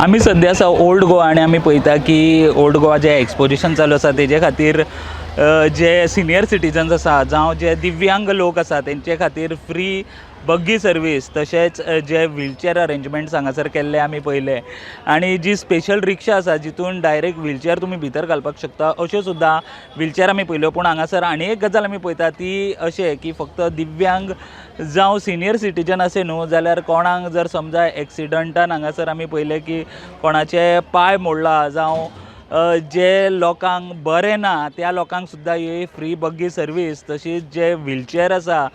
आमी सद्या आसा ओल्ड गोवा आनी आमी पळयता की ओल्ड गोवा जें एक्सपोजिशन चालू आसा तेजे खातीर जे सिनियर सिटीजन्स आसा जावं जे दिव्यांग लोक आसा तेंचे खातीर फ्री बग्गी सर्वीस, तशेंच जे व्हिलचॅर अरेंजमेंट्स हांगासर केल्ले आमी पळयले आनी जी स्पेशल रिक्षा आसा जितून डायरेक्ट व्हिलचॅर तुमी भितर घालपाक शकता, अश्यो सुद्दां व्हिलचॅर आमी पळयल्यो. पूण हांगासर आनी एक गजाल आमी पळयता ती अशें की फक्त दिव्यांग जावं सिनियर सिटीजन अशें न्हू, जाल्यार कोणाक जर समजा एक्सिडंटान हांगासर आमी पळयलें की कोणाचे पांय मोडला जावं जे लोकांक बरें ना त्या लोकांक सुद्दां ही फ्री बग्गी सर्वीस तशीच जे व्हिलचॅर आसा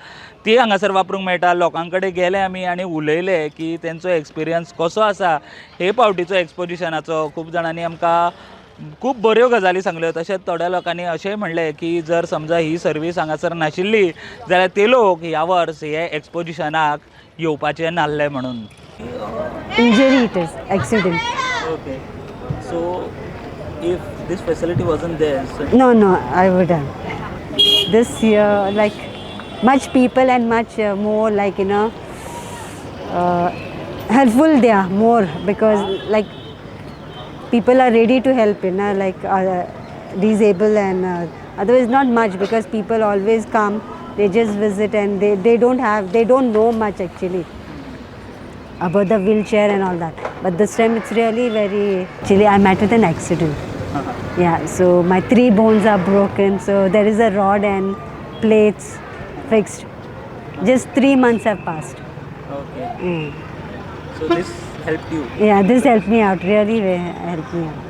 ती हांगासर वापरूंक मेळटा. लोकां कडेन गेले आमी आनी उलयले की तेंचो एक्सपिरियन्स कसो आसा हे पावटीचो एक्सपोजिशनाचो. खूब जाणांनी आमकां खूब बऱ्यो गजाली सांगल्यो, तशेंच थोड्या लोकांनी अशेंय म्हणलें की जर समजा ही सर्वीस हांगासर नाशिल्ली जाल्यार ते लोक ह्या वर्स हे एक्सपोजिशनाक येवपाचे नासले म्हणून. Injury it is, accident. Okay, so if this facility wasn't there? No, I would have. This year, like much people and much more like helpful they are more because like people are ready to help, like disabled and otherwise not much because people always come, they just visit and they don't have, they don't know much actually about the wheelchair and all that. But this time it's really very, actually I met with an accident. Yeah, so my three bones are broken, so there is a rod and plates fixed. Just 3 months have passed. Okay. So this help you? Yeah, this helped me out, really helped me out.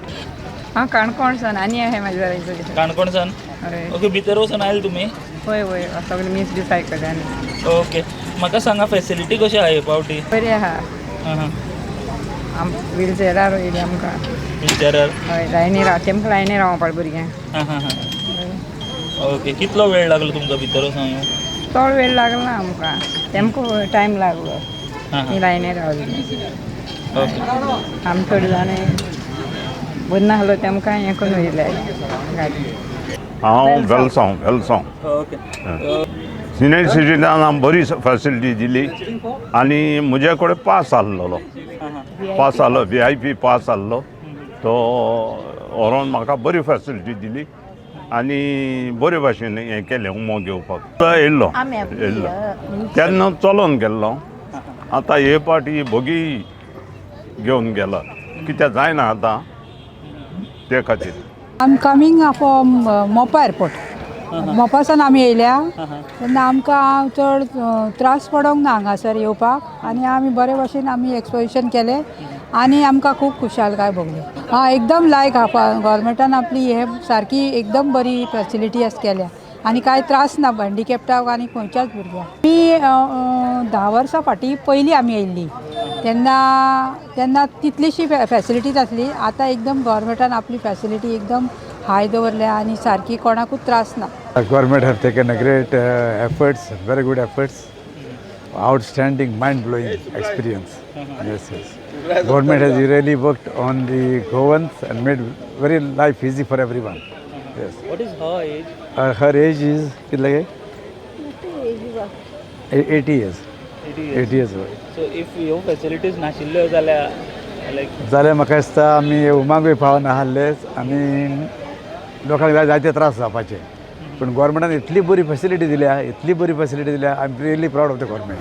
हांव काणकोणसान आनी आहे म्हाज्या जायचो. काणकोणसान. हय. Okay, भितर वचून आयले तुमी? हय, सगळे मीस बी आयकले आनी. ओके, म्हाका सांगा, फेसिलिटी कशी आहा हे पावटी? बरी आहा. हां. आम व्हिलचेरार वयली आमकां. व्हिलचेरार. हय, लायनी राव, तेमकां लायनी रावपा भुरग्यांक. हां हां हां ओके, कितलो वेळ लागलो तुमकां भितर वचोन येवंक? चड वेळ लागलो ना आमकां, तेमकां टायम लागलो. हां. ती लायनी रावली. ओके. आमी थोडे जाण बरें नासलो, तेमकां हें करून वयले गाडी. हांव वेलसांव, वेलसांव. ओके. सिनियर सिटीजनाक बरी फॅसिलिटी दिली आनी म्हजे कडेन पास आहलोलो, पास आहलो, व्हीआयपी पास आहलो. तो व्हरोन म्हाका बरी फॅसिलिटी दिली आनी बरे भाशेन हें केलें. उमो घेवपाक तो येयल्लो येयल्लो तेन्ना चलोन गेल्लो. आतां हे पाटी बगी घेवन गेला, कित्याक जायना आतां ते खातीर. I am coming from Mopa airport. मोपासान आमी येयल्या तेन्ना आमकां चड त्रास पडोंक ना हांगासर येवपाक आनी आमी बरे भशेन आमी एक्सपोजिशन केलें आनी आमकां खूब खुशालकाय भोगली. हां, एकदम लायक आहा. गव्हर्मेंटान आपली हे सारकी एकदम बरी फेसिलिटी आस केल्या आनी कांय त्रास ना हँडिकॅप्टाक आनी खंयच्याच भुरग्यांक. आमी 10 वर्सां फाटीं पयलीं आमी येयल्ली तेन्ना, तेन्ना तितलीशी फेसिलिटीज आसली. आतां एकदम गव्हर्मेंटान आपली फेसिलिटी एकदम हाय दवरल्या आनी सारकी कोणाकूच त्रास ना. The government have taken a great efforts, very good efforts, outstanding, mind-blowing experience. Yes. Government has really worked on the Goans and made very life easy for everyone. Yes. What is her age? Her age is कितले लगे? 80 years. 80 years old. So if ह्यो facilities नाशिल्ल्यो जाल्यार लायक? जाल्यार म्हाका दिसता आमी उमांगूय पावना आसलेच आनी लोकांक जायते त्रास जावपाचे. पूण गोवोरमेंटान इतली बरी फेसिलिटी दिल्या, इतली बरी फेसिलिटी दिल्या, I am really proud of the government.